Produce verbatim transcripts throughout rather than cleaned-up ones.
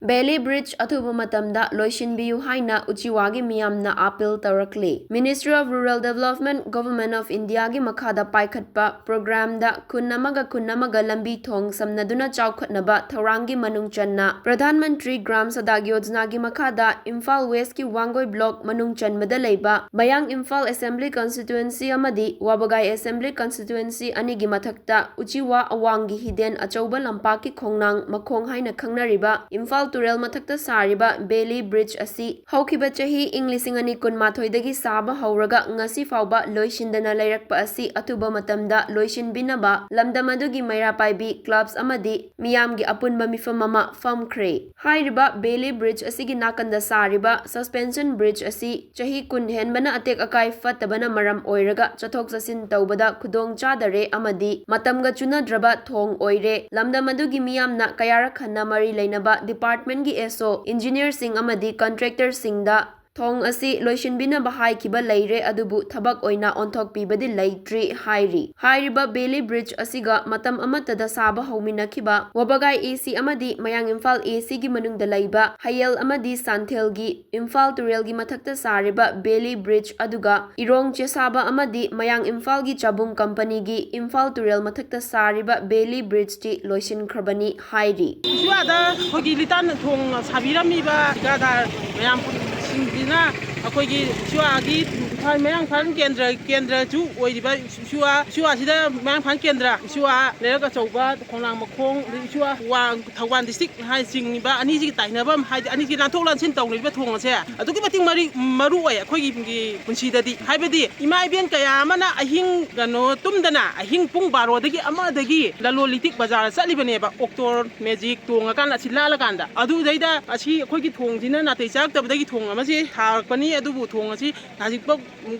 Valley bridge ꯑꯊꯨꯕ ꯃꯇꯝꯗ ꯂꯣꯏꯁꯤꯟꯕꯤꯌꯨ ꯍꯥꯏꯅ ꯎꯆꯤꯋꯥꯒꯤ ꯃꯤꯌꯥꯝꯅ ꯑꯥꯄꯤꯜ ꯇꯧꯔꯛꯂꯤ꯫ Ministry of Rural Development, Government of Indiaꯒꯤ ꯃꯈꯥꯗ ꯄꯥꯏꯈꯠꯄ ꯄ꯭ꯔꯣꯒ꯭ꯔꯥꯝꯗ ꯈꯨꯟ ꯑꯃꯒ ꯈꯨꯟ ꯑꯃꯒ ꯂꯝꯕꯤ ꯊꯣꯡ ꯁꯝꯅꯗꯨꯅ ꯆꯥꯎꯈꯠꯅꯕ ꯊꯧꯔꯥꯡꯒꯤ ꯃꯅꯨꯡ ꯆꯟꯅ ꯄ꯭ꯔꯙꯥꯟ ꯃꯟꯇ꯭ꯔꯤ ꯒ꯭ꯔꯥꯝ ꯁꯗꯛ ꯌꯣꯖꯅꯥꯒꯤ ꯃꯈꯥꯗ ꯏꯝꯐꯥꯜ ꯋꯦꯁꯀꯤ ꯋꯥꯡꯒꯣꯏ ꯕ꯭ꯂꯣꯛ ꯃꯅꯨꯡ ꯆꯟꯕꯗ ꯂꯩꯕ ꯃꯌꯥꯡ ꯏꯝꯐꯥꯜ ꯑꯦꯁꯦꯝꯕ꯭ꯂꯤ ꯀꯟꯁꯇꯤꯇ꯭ꯋꯦꯟꯁꯤ ꯑꯃꯗꯤ ꯋꯥꯕꯒꯥꯏ ꯑꯦꯁꯦꯝꯕ꯭ꯂꯤ ꯀꯟꯁꯇꯤꯇ꯭ꯋꯦꯟꯁꯤ ꯑꯅꯤꯒꯤ ꯃꯊꯛꯇ ꯎꯆꯤꯋꯥ ꯑꯋꯥꯡꯒꯤ ꯍꯤꯗꯦꯟ ꯑꯆꯧꯕ ꯂꯝꯄꯥꯛꯀꯤ ꯈꯣꯡꯅꯥꯡ ꯃꯈꯣꯡ ꯍꯥꯏꯅ ꯈꯪꯅꯔꯤꯕ ꯏꯝꯐꯥꯜ ꯇꯨꯔꯦꯜ ꯃꯊꯛꯇ ꯁꯥꯔꯤꯕ ꯕꯦꯂꯤ ꯕ꯭ꯔꯤꯖ ꯑꯁꯤ ꯍꯧꯈꯤꯕ ꯆꯍꯤ ꯏꯪ ꯂꯤꯁꯤꯡ ꯑꯅꯤ ꯀꯨꯟꯃꯥꯊꯣꯏꯗꯒꯤ ꯁꯥꯕ ꯍꯧꯔꯒ ꯉꯁꯤ ꯐꯥꯎꯕ ꯂꯣꯏꯁꯤꯟꯗꯅ ꯂꯩꯔꯛꯄ ꯑꯁꯤ ꯑꯊꯨꯕ ꯃꯇꯝꯗ ꯂꯣꯏꯁꯤꯟꯕꯤꯅꯕ ꯂꯝꯗꯝ ꯑꯗꯨꯒꯤ ꯃꯩꯔꯥ ꯄꯥꯏꯕꯤ ꯀ꯭ꯂꯕꯁ ꯑꯃꯗꯤ ꯃꯤꯌꯥꯝꯒꯤ ꯑꯄꯨꯟꯕ ꯃꯤꯐꯝ ꯑꯃ ꯐꯝꯈ꯭ꯔꯦ꯫ ꯍꯥꯏꯔꯤꯕ ꯕꯦꯂꯤ ꯕ꯭ꯔꯤꯖ ꯑꯁꯤꯒꯤ ꯅꯥꯀꯟꯗ ꯁꯥꯔꯤꯕ ꯁꯁꯄꯦꯟꯁꯟ ꯕ꯭ꯔꯤꯖ ꯑꯁꯤ ꯆꯍꯤ ꯀꯨꯟ ꯍꯦꯟꯕꯅ ꯑꯇꯦꯛ ꯑꯀꯥꯏ ꯐꯠꯇꯕꯅ ꯃꯔꯝ ꯑꯣꯏꯔꯒ ꯆꯠꯊꯣꯛ ꯆꯠꯁꯤꯟ ꯇꯧꯕꯗ ꯈꯨꯗꯣꯡ ꯆꯥꯗꯔꯦ ꯑꯃꯗꯤ ꯃꯇꯝꯒ ꯆꯨꯅꯗ꯭ꯔꯕ ꯊꯣꯡ ꯑꯣꯏꯔꯦ꯫ ꯂꯝꯗꯝ ꯑꯗꯨꯒꯤ ꯃꯤꯌꯥꯝꯅ ꯀꯌꯥꯔꯛ ꯍꯟꯅ ꯃꯔꯤ ꯂꯩꯅꯕ ꯗꯤꯄꯥꯔꯠꯃꯦꯟꯒꯤ ꯑꯦꯁ ꯑꯣ, ꯏꯟꯖꯤꯅꯤꯌꯔꯁꯤꯡ ꯑꯃꯗꯤ ꯀꯟꯇ꯭ꯔꯦꯛꯇꯔꯁꯤꯡꯗ ꯊꯣꯡ ꯑꯁꯤ ꯂꯣꯏꯁꯤꯟꯕꯤꯅꯕ ꯍꯥꯏꯈꯤꯕ ꯂꯩꯔꯦ, ꯑꯗꯨꯕꯨ ꯊꯕꯛ ꯑꯣꯏꯅ ꯑꯣꯟꯊꯣꯛꯄꯤꯕꯗꯤ ꯂꯩꯇ꯭ꯔꯤ ꯍꯥꯏꯔꯤ꯫ ꯍꯥꯏꯔꯤꯕ ꯕꯦꯂꯤ ꯕ꯭ꯔꯤꯖ ꯑꯁꯤꯒ ꯃꯇꯝ ꯑꯃꯠꯇꯗ ꯁꯥꯕ ꯍꯧꯃꯤꯟꯅꯈꯤꯕ ꯋꯥꯕꯒꯥꯏ ꯑꯦ ꯁꯤ ꯑꯃꯗꯤ ꯃꯌꯥꯡ ꯏꯝꯐꯥꯜ ꯑꯦ ꯁꯤꯒꯤ ꯃꯅꯨꯡꯗ ꯂꯩꯕ ꯍꯌꯦꯜ ꯑꯃꯗꯤ ꯁꯥꯟꯊꯦꯜꯒꯤ ꯏꯝꯐꯥꯜ ꯇꯨꯔꯦꯜꯒꯤ ꯃꯊꯛꯇ ꯁꯥꯔꯤꯕ ꯕꯦꯂꯤ ꯕ꯭ꯔꯤꯖ ꯑꯗꯨꯒ ꯏꯔꯣꯡ ꯆꯦꯁꯥꯕ ꯑꯃꯗꯤ ꯃꯌꯥꯡ ꯏꯝꯐꯥꯜꯒꯤ ꯆꯥꯕꯨꯝ ꯀꯝꯄꯅꯤꯒꯤ ꯏꯝꯐꯥꯜ ꯇꯨꯔꯦꯜ ꯃꯊꯛꯇ ꯁꯥꯔꯤꯕ ꯕꯦꯂꯤ ꯕ꯭ꯔꯤꯖꯇꯤ ꯂꯣꯏꯁꯤꯟꯈ꯭ꯔꯕꯅꯤ ꯍꯥꯏꯔꯤ꯫ ꯎꯆꯤꯋꯥꯗ ꯑꯩꯈꯣꯏꯒꯤ ꯂꯤꯇꯥꯟ ꯊꯣꯡ ꯁꯥꯕꯤꯔꯝꯃꯤꯕ ꯊꯤꯀꯥꯗꯥꯔ ꯃꯌꯥꯝꯁꯤꯡꯁꯤꯅ ꯑꯩꯈꯣꯏꯒꯤ ꯎꯆꯤꯋꯥꯒꯤ ꯏꯝꯐꯥꯜ ꯃꯌꯥꯡ ꯏꯝꯐꯥꯜ ꯀꯦꯟꯗ꯭ꯔ, ꯀꯦꯟꯗ꯭ꯔꯁꯨ ꯑꯣꯏꯔꯤꯕ ꯎꯆꯤꯋꯥ, ꯎꯆꯤꯋꯥꯁꯤꯗ ꯃꯌꯥꯡ ꯏꯝꯐꯥꯜ ꯀꯦꯟꯗ꯭ꯔ, ꯎꯆꯤꯋꯥ ꯂꯩꯔꯛ ꯑꯆꯧꯕ, ꯈꯣꯡꯅꯥꯡ ꯃꯈꯣꯡ, ꯑꯗꯩ ꯎꯆꯤꯋꯥ ꯋꯥꯡ, ꯊꯧꯕꯥꯜ ꯗꯤꯁꯇ꯭ꯔꯤꯛ ꯍꯥꯏ ꯆꯤꯡꯉꯤꯕ ꯑꯅꯤꯁꯤꯒꯤ ꯇꯥꯏꯅꯕ ꯍꯥꯏꯗꯤ ꯑꯅꯤꯁꯤ ꯂꯥꯟꯊꯣꯛ ꯂꯥꯟꯁꯤꯟ ꯇꯧꯅꯔꯤꯕ ꯊꯣꯡ ꯑꯁꯦ ꯑꯗꯨꯛꯀꯤ ꯃꯇꯤꯛ ꯃꯔꯤ-, ꯃꯔꯨ ꯑꯣꯏ ꯑꯩꯈꯣꯏꯒꯤ ꯄꯨꯟꯁꯤꯗꯗꯤ꯫ ꯍꯥꯏꯕꯗꯤ ꯏꯃꯥ ꯏꯕꯦꯟ ꯀꯌꯥ ꯑꯃꯅ ꯑꯍꯤꯡ ꯀꯩꯅꯣ ꯇꯨꯝꯗꯅ ꯑꯍꯤꯡ ꯄꯨꯡ ꯕꯥꯔꯣꯗꯒꯤ ꯑꯃꯗꯒꯤ ꯂꯂꯣꯟ ꯏꯇꯤꯛ ꯕꯖꯥꯔ ꯆꯠꯂꯤꯕꯅꯦꯕ, ꯑꯣꯛꯇꯣ ꯃꯦꯖꯤꯛ ꯇꯣꯡꯉꯀꯥꯟꯗ ꯑꯁꯤ ꯂꯥꯜꯂꯀꯥꯟꯗ꯫ ꯑꯗꯨꯗꯩꯗ ꯑꯁꯤ ꯑꯩꯈꯣꯏꯒꯤ ꯊꯣꯡꯁꯤꯅ ꯅꯥꯇꯩ ꯆꯥꯔꯛꯇꯕꯗꯒꯤ ꯊꯣꯡ ꯑꯃꯁꯤ ꯊꯥꯔꯛꯄꯅꯤ, ꯑꯗꯨꯕꯨ ꯊꯣꯡ ꯑꯁꯤ ꯍꯧꯖꯤꯛꯐꯥꯎ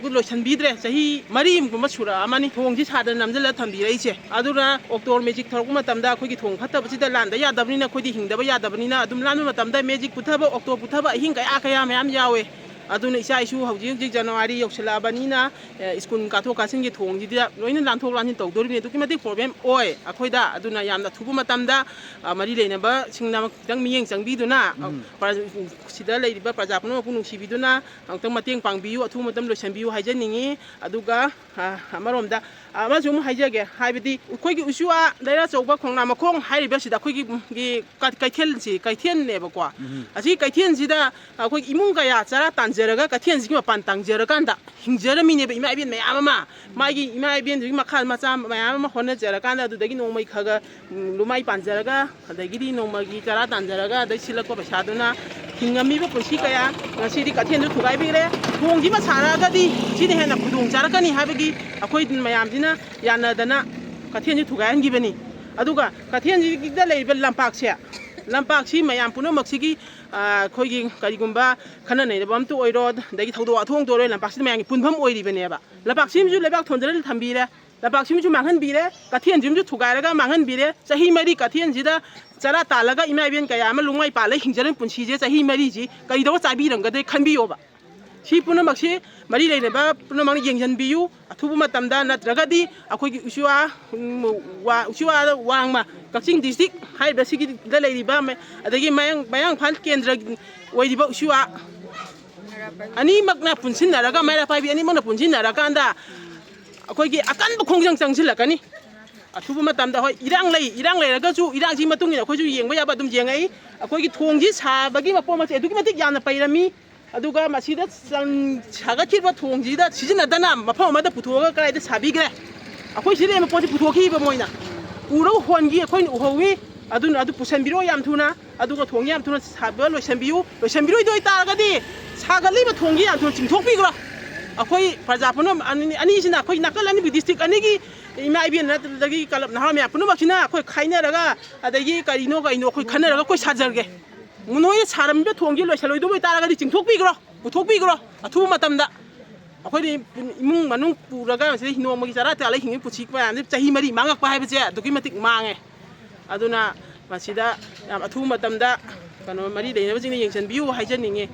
ꯂꯣꯏꯁꯤꯟꯕꯤꯗ꯭ꯔꯦ꯫ ꯆꯍꯤ ꯃꯔꯤꯒꯨꯝꯕ ꯁꯨꯔꯛꯑꯃꯅꯤ ꯊꯣꯡꯁꯤ ꯁꯥꯗꯅ ꯅꯝꯁꯤꯜꯂ ꯊꯝꯕꯤꯔꯛꯏꯁꯦ꯫ ꯑꯗꯨꯅ ꯑꯣꯛꯇꯣ ꯃꯦꯖꯤꯛ ꯊꯧꯔꯛꯄ ꯃꯇꯝꯗ ꯑꯩꯈꯣꯏꯒꯤ ꯊꯣꯡ ꯐꯠꯇꯕꯁꯤꯗ ꯂꯥꯟꯗ ꯌꯥꯗꯕꯅꯤꯅ, ꯑꯩꯈꯣꯏꯗꯤ ꯍꯤꯡꯗꯕ ꯌꯥꯗꯕꯅꯤꯅ, ꯑꯗꯨꯝ ꯂꯥꯟꯕ ꯃꯇꯝꯗ ꯃꯦꯖꯤꯛ ꯄꯨꯊꯕ, ꯑꯣꯛꯇꯣ ꯄꯨꯊꯕ ꯑꯍꯤꯡ ꯀꯌꯥ ꯀꯌꯥ ꯃꯌꯥꯝ ꯌꯥꯎꯋꯦ꯫ ꯑꯗꯨꯅ ꯏꯆꯥ ꯏꯁꯨ ꯍꯧꯖꯤꯛ ꯍꯧꯖꯤꯛ ꯖꯅꯋꯥꯔꯤ ꯌꯧꯁꯤꯜꯂꯛꯑꯕꯅꯤꯅ, ꯑꯦ, ꯁ꯭ꯀꯨꯜ ꯀꯥꯊꯣꯛ ꯀꯥꯁꯤꯟꯒꯤ ꯊꯣꯡꯁꯤꯗ ꯂꯣꯏꯅ ꯂꯥꯟꯊꯣꯛ ꯂꯥꯟꯁꯤꯟ ꯇꯧꯗꯣꯔꯤꯕꯅꯤ꯫ ꯑꯗꯨꯛꯀꯤ ꯃꯇꯤꯛ ꯄ꯭ꯔꯣꯕ꯭ꯂꯦꯝ ꯑꯣꯏ ꯑꯩꯈꯣꯏꯗ꯫ ꯑꯗꯨꯅ ꯌꯥꯝꯅ ꯑꯊꯨꯕ ꯃꯇꯝꯗ, ꯑ, ꯃꯔꯤ ꯂꯩꯅꯕꯁꯤꯡꯅ ꯈꯤꯇꯪ ꯃꯤꯠꯌꯦꯡ ꯆꯪꯕꯤꯗꯨꯅ, ꯑ, ꯎꯝ꯫ ꯄ꯭ꯔ-, ꯁꯤꯗ ꯂꯩꯔꯤꯕ ꯄ꯭ꯔꯖꯥ ꯄꯨꯝꯅꯃꯛꯄꯨ ꯅꯨꯡꯁꯤꯕꯤꯗꯨꯅ ꯑꯃꯨꯛꯇꯪ ꯃꯇꯦꯡ ꯄꯥꯡꯕꯤꯌꯨ, ꯑꯊꯨꯕ ꯃꯇꯝ ꯂꯣꯏꯁꯤꯟꯕꯤꯌꯨ ꯍꯥꯏꯖꯅꯤꯡꯉꯤ꯫ ꯑꯗꯨꯒ, ꯑ, ꯑꯃꯔꯣꯝꯗ ꯑꯃꯁꯨ ꯑꯃꯨꯛ ꯍꯥꯏꯖꯒꯦ, ꯍꯥꯏꯕꯗꯤ ꯑꯩꯈꯣꯏꯒꯤ ꯎꯆꯤꯋꯥ ꯂꯩꯔꯥ ꯑꯆꯧꯕ ꯈꯣꯡꯅꯥꯡ ꯃꯈꯣꯡ ꯍꯥꯏꯔꯤꯕꯁꯤꯗ ꯑꯩꯈꯣꯏꯒꯤ, ꯒꯤ ꯀ-, ꯀꯩꯊꯦꯜꯁꯤ, ꯀꯩꯊꯦꯜꯅꯦꯕꯀꯣ꯫ ꯎꯝ꯫ ꯑꯁꯤ ꯀꯩꯊꯦꯜꯁꯤꯗ ꯑꯩꯈꯣꯏ ꯏꯃꯨꯡ ꯀꯌꯥ ꯆꯔꯥ ꯇꯥꯟꯖꯔꯒ ꯀꯩꯊꯦꯜꯁꯤꯒꯤ ꯃꯄꯥꯟ ꯇꯥꯡꯖꯔꯀꯥꯟꯗ ꯍꯤꯡꯖꯔꯝꯃꯤꯅꯦꯕ ꯏꯃꯥ ꯏꯕꯦꯟ ꯃꯌꯥꯝ ꯑꯃ꯫ ꯃꯥꯒꯤ ꯏꯃꯥ ꯏꯕꯦꯟꯗꯨꯒꯤ ꯃꯈꯥ ꯃꯆꯥ ꯃꯌꯥꯝ ꯑꯃ ꯍꯣꯠꯅꯖꯔꯀꯥꯟꯗ ꯑꯗꯨꯗꯒꯤ ꯅꯣꯡꯃꯩ ꯈꯔ ꯈꯔ, ꯎꯝ, ꯂꯨꯃꯥꯏ ꯄꯥꯟꯖꯔꯒ, ꯑꯗꯒꯤꯗꯤ ꯅꯣꯡꯃꯒꯤ ꯆꯔꯥ ꯇꯥꯟꯖꯔꯒ ꯑꯗꯩ ꯁꯤꯜꯂꯛꯄ ꯄꯩꯁꯥꯗꯨꯅ ꯍꯤꯡꯉꯝꯃꯤꯕ ꯄꯨꯟꯁꯤ ꯀꯌꯥ ꯉꯁꯤꯗꯤ ꯀꯩꯊꯦꯜꯗꯨ ꯊꯨꯒꯥꯏꯕꯤꯈ꯭ꯔꯦ꯫ ꯊꯣꯡꯁꯤꯃ ꯁꯥꯔꯛꯑꯒꯗꯤ ꯁꯤꯅ ꯍꯦꯟꯅ ꯈꯨꯗꯣꯡ ꯆꯥꯔꯛꯀꯅꯤ ꯍꯥꯏꯕꯒꯤ ꯑꯩꯈꯣꯏ ꯃꯌꯥꯝꯁꯤꯅ ꯌꯥꯅꯗꯅ ꯀꯩꯊꯦꯜꯁꯤ ꯊꯨꯒꯥꯏꯍꯟꯈꯤꯕꯅꯤ꯫ ꯑꯗꯨꯒ ꯀꯩꯊꯦꯜꯁꯤꯗ ꯂꯩꯔꯤꯕ ꯂꯝꯄꯥꯛꯁꯦ, ꯂꯝꯄꯥꯛꯁꯤ ꯃꯌꯥꯝ ꯄꯨꯝꯅꯃꯛꯁꯤꯒꯤ, ꯑ, ꯑꯩꯈꯣꯏꯒꯤ ꯀꯔꯤꯒꯨꯝꯕ ꯈꯟꯅ ꯅꯩꯅꯕ ꯑꯝꯇ ꯑꯣꯏꯔꯣ, ꯑꯗꯒꯤ ꯊꯧꯗꯣꯛ ꯋꯥꯊꯣꯛ ꯑꯝꯇ ꯑꯣꯏꯔꯣ, ꯂꯝꯄꯥꯛꯁꯤꯗ ꯃꯌꯥꯝꯒꯤ ꯄꯨꯟꯐꯝ ꯑꯣꯏꯔꯤꯕꯅꯦꯕ꯫ ꯂꯝꯄꯥꯛꯁꯤꯃꯁꯨ ꯂꯩꯕꯥꯛ ꯊꯣꯟꯖꯤꯜꯂ ꯊꯝꯕꯤꯔꯦ, ꯂꯝꯄꯥꯛꯁꯤꯃꯁꯨ ꯃꯥꯡꯍꯟꯕꯤꯔꯦ, ꯀꯩꯊꯦꯜꯁꯤꯃꯁꯨ ꯊꯨꯒꯥꯏꯔꯒ ꯃꯥꯡꯍꯟꯕꯤꯔꯦ꯫ ꯆꯍꯤ ꯃꯔꯤ ꯀꯩꯊꯦꯜꯁꯤꯗ ꯆꯔꯥ ꯇꯥꯜꯂꯒ ꯏꯃꯥ ꯏꯕꯦꯟ ꯀꯌꯥ ꯑꯃ ꯂꯨꯃꯥꯏ ꯄꯥꯜꯂꯒ ꯍꯤꯡꯖꯔꯝꯃꯤ ꯄꯨꯟꯁꯤꯁꯦ ꯆꯍꯤ ꯃꯔꯤꯁꯤ ꯀꯔꯤꯗꯧꯔ ꯆꯥꯕꯤꯔꯝꯒꯗꯒꯦ ꯈꯟꯕꯤꯌꯣꯕ꯫ ꯁꯤ ꯄꯨꯝꯅꯃꯛꯁꯤ ꯃꯔꯤ ꯂꯩꯅꯕ ꯄꯨꯝꯅꯃꯛꯅ ꯌꯦꯡꯁꯤꯟꯕꯤꯌꯨ꯫ ꯑꯊꯨꯕ ꯃꯇꯝꯗ ꯅꯠꯇ꯭ꯔꯒꯗꯤ ꯑꯩꯈꯣꯏꯒꯤ ꯎꯆꯤꯋꯥ, ꯎꯝ, ꯋꯥ-, ꯎꯆꯤꯋꯥ ꯋꯥꯡꯃ ꯀꯛꯆꯤꯡ ꯗꯤꯁꯇ꯭ꯔꯤꯛ ꯍꯥꯏꯔꯤꯕꯁꯤꯒꯤꯗ ꯂꯩꯔꯤꯕ ꯃ-, ꯑꯗꯒꯤ ꯃꯌꯥꯡ-, ꯃꯌꯥꯡ ꯏꯝꯐꯥꯜ ꯀꯦꯟꯗ꯭ꯔ ꯑꯣꯏꯔꯤꯕ ꯎꯆꯤꯋꯥ ꯑꯅꯤꯃꯛꯅ ꯄꯨꯟꯁꯤꯟꯅꯔꯒ, ꯃꯩꯔꯥ ꯄꯥꯏꯕꯤ ꯑꯅꯤꯃꯛꯅ ꯄꯨꯟꯁꯤꯟꯅꯔꯀꯥꯟꯗ ꯑꯩꯈꯣꯏꯒꯤ ꯑꯀꯟꯕ ꯈꯣꯡꯖꯪ ꯆꯪꯁꯤꯜꯂꯛꯀꯅꯤ꯫ ꯑꯊꯨꯕ ꯃꯇꯝꯗ, ꯍꯣꯏ, ꯏꯔꯥꯡ ꯂꯩ, ꯏꯔꯥꯡ ꯂꯩꯔꯒꯁꯨ ꯏꯔꯥꯡꯁꯤꯒꯤ ꯃꯇꯨꯡ ꯏꯟꯅ ꯑꯩꯈꯣꯏꯁꯨ ꯌꯦꯡꯕ ꯌꯥꯕ ꯑꯗꯨꯝ ꯌꯦꯡꯉꯛꯏ꯫ ꯑꯩꯈꯣꯏꯒꯤ ꯊꯣꯡꯁꯤ ꯁꯥꯕꯒꯤ ꯃꯄꯣꯠ ꯃꯆꯩ ꯑꯗꯨꯛꯀꯤ ꯃꯇꯤꯛ ꯌꯥꯝꯅ ꯄꯩꯔꯝꯃꯤ꯫ ꯑꯗꯨꯒ ꯃꯁꯤꯗ ꯆꯪ-, ꯁꯥꯒꯠꯈꯤꯕ ꯊꯣꯡꯁꯤꯗ ꯁꯤꯖꯤꯟꯅꯗꯅ ꯃꯐꯝ ꯑꯃꯗ ꯄꯨꯊꯣꯛꯑꯒ ꯀꯗꯥꯏꯗ ꯁꯥꯕꯤꯈ꯭ꯔꯦ? ꯑꯩꯈꯣꯏ ꯁꯤꯗ ꯂꯩꯔꯝꯕ ꯄꯣꯠꯁꯤ ꯄꯨꯊꯣꯛꯈꯤꯕ ꯃꯣꯏꯅ꯫ ꯄꯨꯔꯒ ꯍꯣꯟꯈꯤ, ꯑꯩꯈꯣꯏꯅ ꯎꯍꯧꯋꯤ꯫ ꯑꯗꯨꯅ ꯑꯗꯨ ꯄꯨꯁꯟꯕꯤꯔꯣ ꯌꯥꯝ ꯊꯨꯅ꯫ ꯑꯗꯨꯒ ꯊꯣꯡꯁꯤ ꯌꯥꯝ ꯊꯨꯅ ꯁꯥꯕ ꯂꯣꯏꯁꯟꯕꯤꯌꯨ꯫ ꯂꯣꯏꯁꯟꯕꯤꯔꯣꯏꯗꯣꯏ ꯇꯥꯔꯒꯗꯤ ꯁꯥꯒꯠꯂꯤꯕ ꯊꯣꯡꯁꯤ ꯌꯥꯝ ꯊꯨꯅ ꯆꯤꯡꯊꯣꯛꯄꯤꯈ꯭ꯔꯣ꯫ ꯑꯩꯈꯣꯏ ꯄ꯭ꯔꯖꯥ ꯄꯨꯝꯅꯃꯛ ꯑꯅꯤ-, ꯑꯅꯤꯁꯤꯅ, ꯑꯩꯈꯣꯏ ꯅꯥꯀꯜ ꯑꯅꯤꯒꯤ ꯗꯤꯁꯇ꯭ꯔꯤꯛ ꯑꯅꯤꯒꯤ ꯏꯃꯥ ꯏꯕꯦꯟ ꯅꯠꯇ꯭ꯔꯒ ꯀꯂꯕ ꯅꯍꯥ ꯃꯌꯥꯝ ꯄꯨꯝꯅꯃꯛꯁꯤꯅ ꯑꯩꯈꯣꯏ ꯈꯥꯏꯅꯔꯒ, ꯑꯗꯒꯤ ꯀꯔꯤꯅꯣ ꯀꯔꯤꯅꯣ ꯑꯩꯈꯣꯏ ꯈꯟꯅꯔꯒ ꯑꯩꯈꯣꯏ ꯁꯥꯖꯔꯒꯦ꯫ ꯅꯣꯏꯅ ꯁꯥꯔꯝꯃꯤꯕ ꯊꯣꯡꯁꯤ ꯂꯣꯏꯁꯜꯂꯣꯏꯗꯧꯕ ꯑꯣꯏꯇꯥꯔꯒꯗꯤ ꯆꯤꯡꯊꯣꯛꯄꯤꯈ꯭ꯔꯣ, ꯄꯨꯊꯣꯛꯄꯤꯈ꯭ꯔꯣ ꯑꯊꯨꯕ ꯃꯇꯝꯗ꯫ ꯑꯩꯈꯣꯏꯗꯤ ꯏꯃꯨꯡ ꯃꯅꯨꯡ ꯄꯨꯔꯒ ꯁꯤꯗ ꯅꯣꯡꯃꯒꯤ ꯆꯔꯥ ꯇꯥꯜꯂꯒ ꯍꯤꯡꯉꯤ ꯄꯨꯟꯁꯤ ꯃꯌꯥꯝꯁꯤ ꯆꯍꯤ ꯃꯔꯤ ꯃꯥꯡꯉꯛꯄ ꯍꯥꯏꯕꯁꯦ ꯑꯗꯨꯛꯀꯤ ꯃꯇꯤꯛ ꯃꯥꯡꯉꯦ꯫ ꯑꯗꯨꯅ ꯃꯁꯤꯗ ꯌꯥꯝ ꯑꯊꯨꯕ ꯃꯇꯝꯗ ꯀꯩꯅꯣ ꯃꯔꯤ ꯂꯩꯅꯕꯁꯤꯡꯅ ꯌꯦꯡꯁꯤꯟꯕꯤꯌꯨ ꯍꯥꯏꯖꯅꯤꯡꯉꯤ꯫